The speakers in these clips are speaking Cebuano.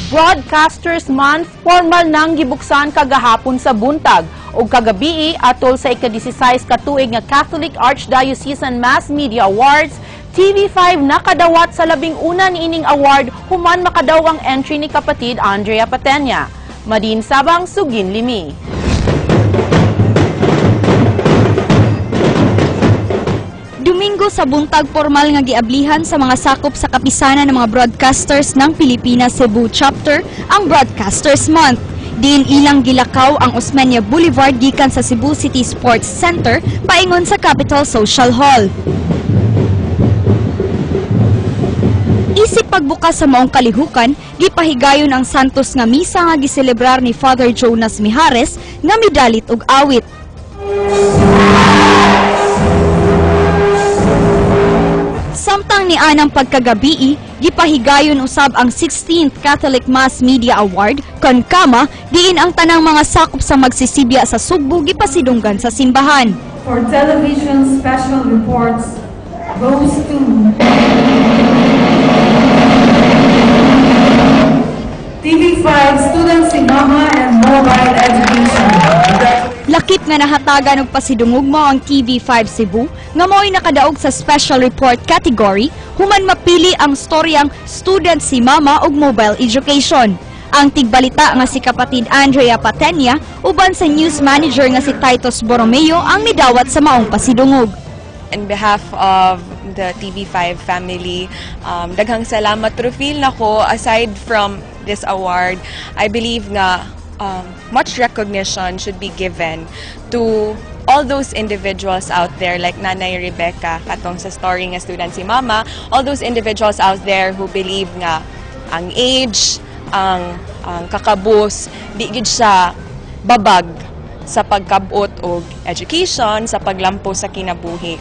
Broadcasters Month formal nang gibuksan kagahapon sa buntag ug kagabii atol sa ika-16 ka tuig nga Catholic Archdiocesan Mass Media Awards. TV5 nakadawat sa 11 niining award human makadaw ang entry ni kapatid Andrea Patenya. Madin Sabang, Sugin Limi. Domingo sa buntag, formal nga giablihan sa mga sakop sa kapisanan ng mga broadcasters ng Pilipinas Cebu Chapter ang Broadcasters Month. Diin ilang gilakaw ang Osmeña Boulevard gikan sa Cebu City Sports Center paingon sa Capitol Social Hall. Isip pagbukas sa maong kalihukan, gipahigayon ang Santos nga misa nga giselebrar ni Father Jonas Mijares nga midalit og awit. Samtang ni anang pagkagabii, gipahigayon usab ang 16th Catholic Mass Media Award KONKAMA, diin ang tanang mga sakop sa magsisibya sa Sugbo gipasidunggan sa simbahan. For television special reports goes to TV5 Students si Mama and Mobile Education. Lakip nga nahatagan og pasidungog mo ang TV5 Cebu nga mao'y nakadaog sa special report category human mapili ang storyang Student si Mama ug Mobile Education. Ang tigbalita nga si kapatid Andrea Patenya uban sa news manager nga si Titus Borromeo ang midawat sa maong pasidungog. In behalf of the TV5 family, daghang salamat. Pero feel nako, aside from this award, I believe nga much recognition should be given to all those individuals out there like Nanay Rebecca, katong sa story nga Student si Mama, all those individuals out there who believe nga ang age, ang kakabus, di gid siya babag sa pagkabot og education, sa paglampo sa kinabuhi.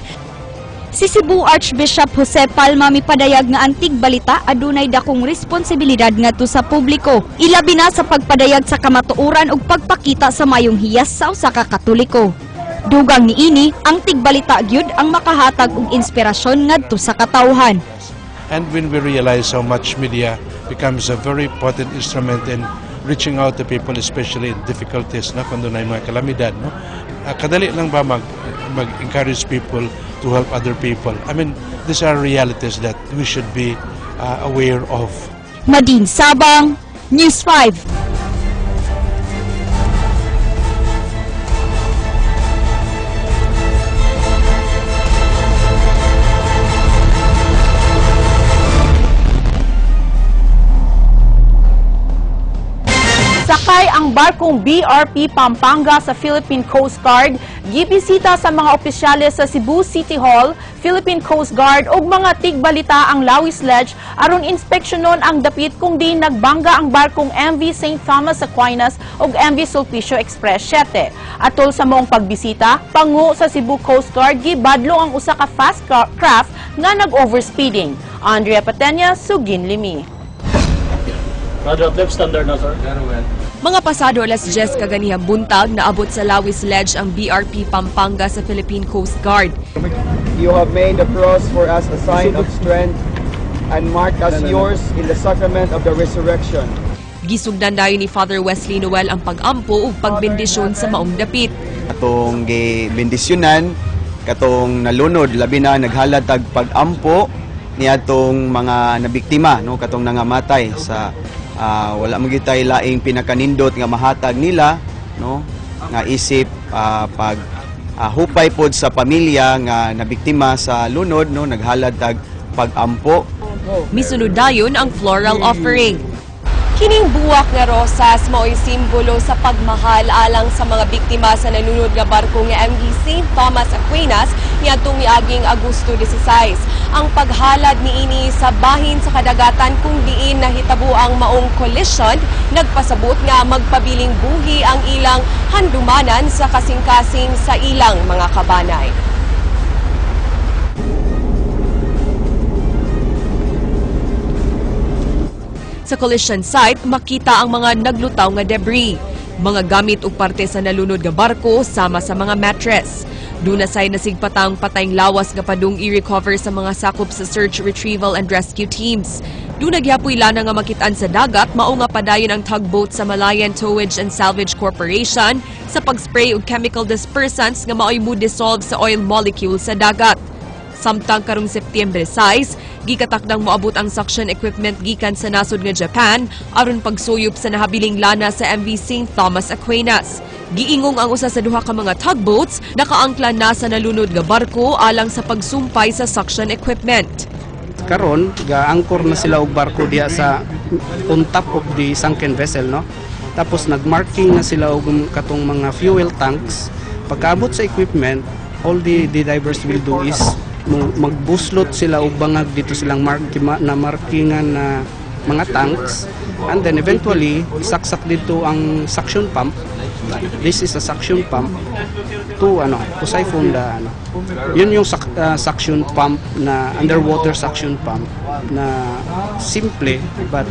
Si Cebu Archbishop Jose Palma mipadayag nga ang tigbalita adunay dakong responsibilidad ngadto sa publiko, ilabi na sa pagpadayag sa kamatuoran ug pagpakita sa mayong hiyas sa usa ka Katoliko. Dugang niini, ang tigbalita gyud ang makahatag og inspirasyon ngadto sa katawhan. And when we realize how much media becomes a very potent instrument in reaching out to people, especially in difficulties, no, kung doon ay mga kalamidad, no? Kadali lang ba mag-encourage people to help other people? I mean, these are realities that we should be aware of. Nadine Sabang, News 5. Sakay ang barkong BRP Pampanga sa Philippine Coast Guard, gibisita sa mga opisyales sa Cebu City Hall, Philippine Coast Guard ug mga tigbalita ang Lawis Ledge aron inspeksyonon ang dapit kung di nagbangga ang barkong MV St. Thomas Aquinas ug MV Sulpicio Express 7. Atol sa maong pagbisita, pangu sa Cebu Coast Guard gibadlong ang usa ka fast craft nga nag-overspeeding. Andrea Patenya, Sugin Limi. Roger, left standard na, sir. Mga pasado alas 10 kaganihang buntag, naabot sa Lawis Ledge ang BRP Pampanga sa Philippine Coast Guard. You have made the cross for us a sign of strength and marked us yours in the sacrament of the resurrection. Gisugdan dayon ni Father Wesley Noel ang pag-ampo ug pagbendisyon sa maong dapit. Katong gibendisyonan, katong nalunod, labi na naghalad tag pag-ampo niadtong mga nabiktima, no, katong nangamatay sa wala man gyud tay laing pinakanindot nga mahatag nila, no, nga isip pag hupay pod sa pamilya nga nabiktima sa lunod, no, naghalad tag pag-ampo. Misunod dayon ang floral offering. Kining buwak nga rosas mao'y simbolo sa pagmahal alang sa mga biktima sa nalunod nga barko nga MV St. Thomas Aquinas niadtong miaging Agosto 16. Ang paghalad niini sa bahin sa kadagatan kung diin nahitabo ang maong collision nagpasabot nga magpabiling buhi ang ilang handumanan sa kasing-kasing sa ilang mga kabanay. Sa collision site, makita ang mga naglutaw nga debris, mga gamit ug parte sa nalunod nga barko sama sa mga mattress. Duna say nasigpatang patayng lawas nga padung i-recover sa mga sakop sa search, retrieval and rescue teams. Duna gyapoy lana nga makitaan sa dagat, mao nga padayon ang tugboat sa Malayan Towage and Salvage Corporation sa pag-spray og chemical dispersants nga maoy mo dissolve sa oil molecule sa dagat. Samtang karong Setyembre 6, gikatakdang moabot ang suction equipment gikan sa nasod nga Japan aron pagsuyop sa nahabiling lana sa MV St. Thomas Aquinas. Giingong ang usa sa duha ka mga tugboats nakaangkla na sa nalunod nga barko alang sa pagsumpay sa suction equipment. Karon ga-anchor na sila og barko diha sa on top of the sunken vessel, no? Tapos nagmarking na sila og katong mga fuel tanks. Pagkaabot sa equipment, all the divers will do is magbuslot sila og bangag dito silang mark na markingan na mga tanks, and then eventually isaksak dito ang suction pump. This is a suction pump to ano, to siphon the ano. Yun yung suction pump na underwater suction pump na simple but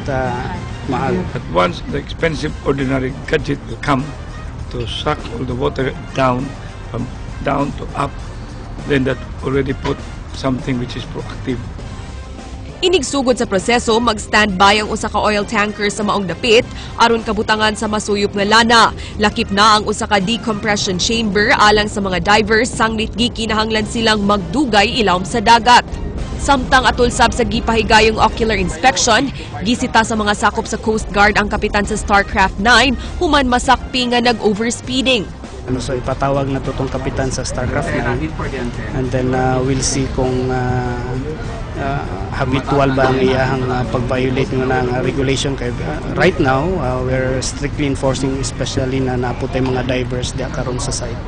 mahal. But once the expensive ordinary gadget will come to suck all the water down, from down to up, then that already put something which is proactive. Inigsugod sa proseso, mag-standby ang usa ka oil tanker sa maong dapit aron kabutangan sa masuyop nga lana. Lakip na ang usa ka decompression chamber alang sa mga divers sanglit gikinahanglan silang magdugay ilawom sa dagat. Samtang atol sab sa gipahigayong ocular inspection, gisita sa mga sakop sa Coast Guard ang kapitan sa Starcraft 9 human masakpi nga nag-overspeeding. Ano, so ipatawag na to tong kapitan sa Starcraft 9 and then we'll see kung habitual ba ang iyahang pag-violate ng regulation kay right now we're strictly enforcing, especially na naa pod tay mga divers diha karon sa site.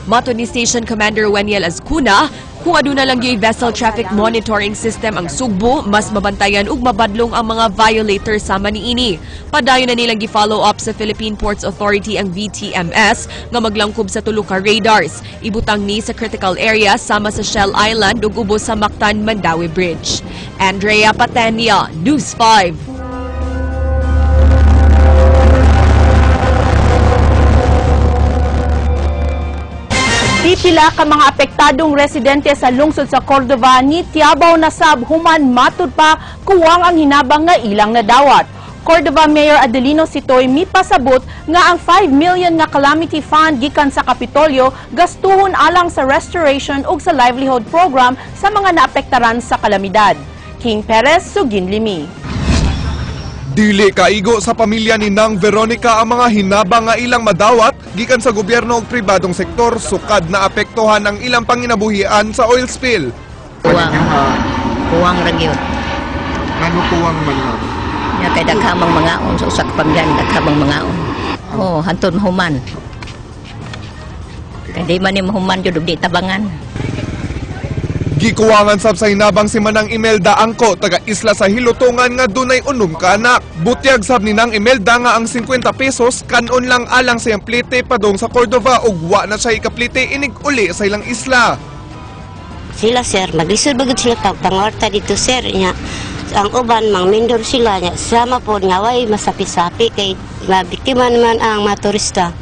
Matod ni Station Commander Weniel Azcuna, kung aduna lang gyuy vessel traffic monitoring system ang Sugbo, mas mabantayan ug mabadlong ang mga violator sama niini. Padayon na nilang gi-follow up sa Philippine Ports Authority ang VTMS nga maglangkob sa tulo ka radars. Ibutang ni sa critical area sama sa Shell Island ug ubos sa Mactan Mandaue Bridge. Andrea Patenia, News 5. Pipila ka mga apektadong residente sa lungsod sa Cordova ni tiyabaw na sab human matud pa kuwang ang hinabang nga ilang nadawat. Cordova Mayor Adelino Sitoy mipasabot nga ang 5 million nga calamity fund gikan sa Kapitolyo gastuhon alang sa restoration ug sa livelihood program sa mga naapektaran sa kalamidad. King Perez, Suginlimi. Dili kaigo sa pamilya ni Nang Veronica ang mga hinabang nga ilang madawat gikan sa gobyerno ug pribadong sektor sukad na apektuhan ang ilang panginabuhian sa oil spill. Kuwang. Kuwang ra gyud. Ngano kuwang man, ma'am? Nya kay daghamang mangaon sa usa ka pamilya, daghamang mangaon. Oh, hantod mahuman. Kay di man ni mahuman jud ug di tabangan. Gikuwangan sab sa hinabang si Manang Imelda Angko, taga isla sa Hilutungan nga dunay 6 ka anak. Butyag sab ni Nang Imelda nga ang 50 pesos kanon lang alang sa iyang plite padung sa Cordova ug wa na siya ikaplite inig uli sa ilang isla. Sila sir, maglisod bagod sila pangorta dito sir nya. Ang uban mangmindor sila nya, sama pod nga way masapi-sapi kay mabiktima naman ang mga turista.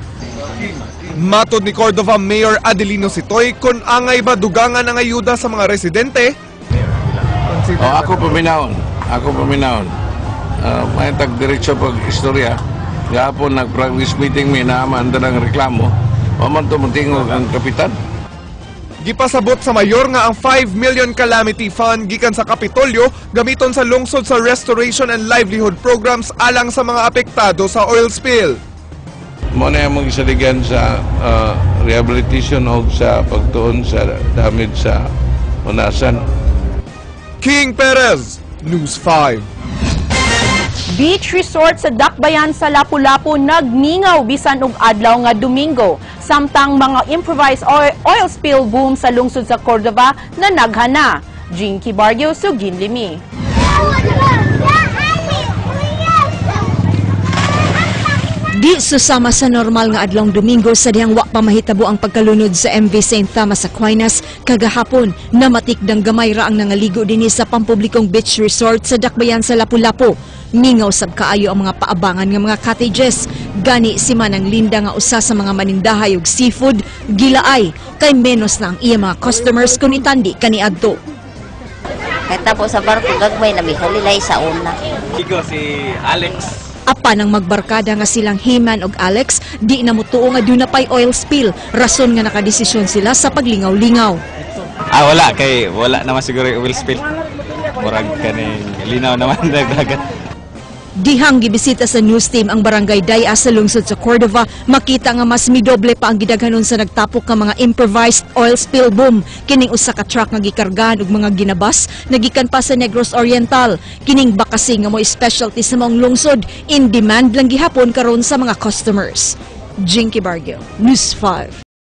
Matod ni Cordova Mayor Adelino Sitoy, kung angay ba dugangan ang ayuda sa mga residente? Oh, ako paminawon. Ako paminawon. May tag-diretso pag istorya. Gahapon nag-practice meeting mi na man ang reklamo. Wa man to motingog ang kapitan. Gipasabot sa mayor nga ang 5 million calamity fund gikan sa Kapitolyo gamiton sa lungsod sa restoration and livelihood programs alang sa mga apektado sa oil spill. Mo na yung magisaligan sa rehabilitation o sa pagtuon sa damage sa unasan. King Perez, News 5. Beach resort sa Dakbayan sa Lapu-Lapu nagmingaw bisan og adlaw nga Domingo, samtang mga improvised oil spill boom sa lungsod sa Cordova na naghana. Jinky Barrio, Suginlimi. Di susama sa normal nga adlawng Domingo sa dihang wa pa mahitabo ang pagkalunod sa MV St. Thomas Aquinas kagahapon, namatikdang gamay ra ang nangaligo dinhi sa pampublikong beach resort sa Dakbayan sa Lapu-Lapu. Mingaw sab kaayo ang mga paabangan nga mga cottages. Gani si Manang Linda nga usa sa mga manindahay og seafood gilaay kay menos na ang iya mga customers kun itandi kaniadto. Kahitabo sa barko, gagmay na mihalilay sa una. Ikaw si Alex. Apan ang magbarkada nga silang Heman og Alex, di na mutuo nga duna pay oil spill, rason nga nakadesisyon sila sa paglingaw-lingaw. Ah, wala kay wala naman siguro yung oil spill. Murag kaning linaw naman nagdagat. Dihang gibisita sa news team ang barangay Daya sa lungsod sa Cordova, makita nga mas midoble pa ang gidaghanon sa nagtapok nga mga improvised oil spill boom. Kining usa ka truck nga gikargahan og mga ginabas nagikan pa sa Negros Oriental. Kining bakasing nga mo specialty sa maong lungsod, in demand lang gihapon karon sa mga customers. Jinky Barrio, News 5.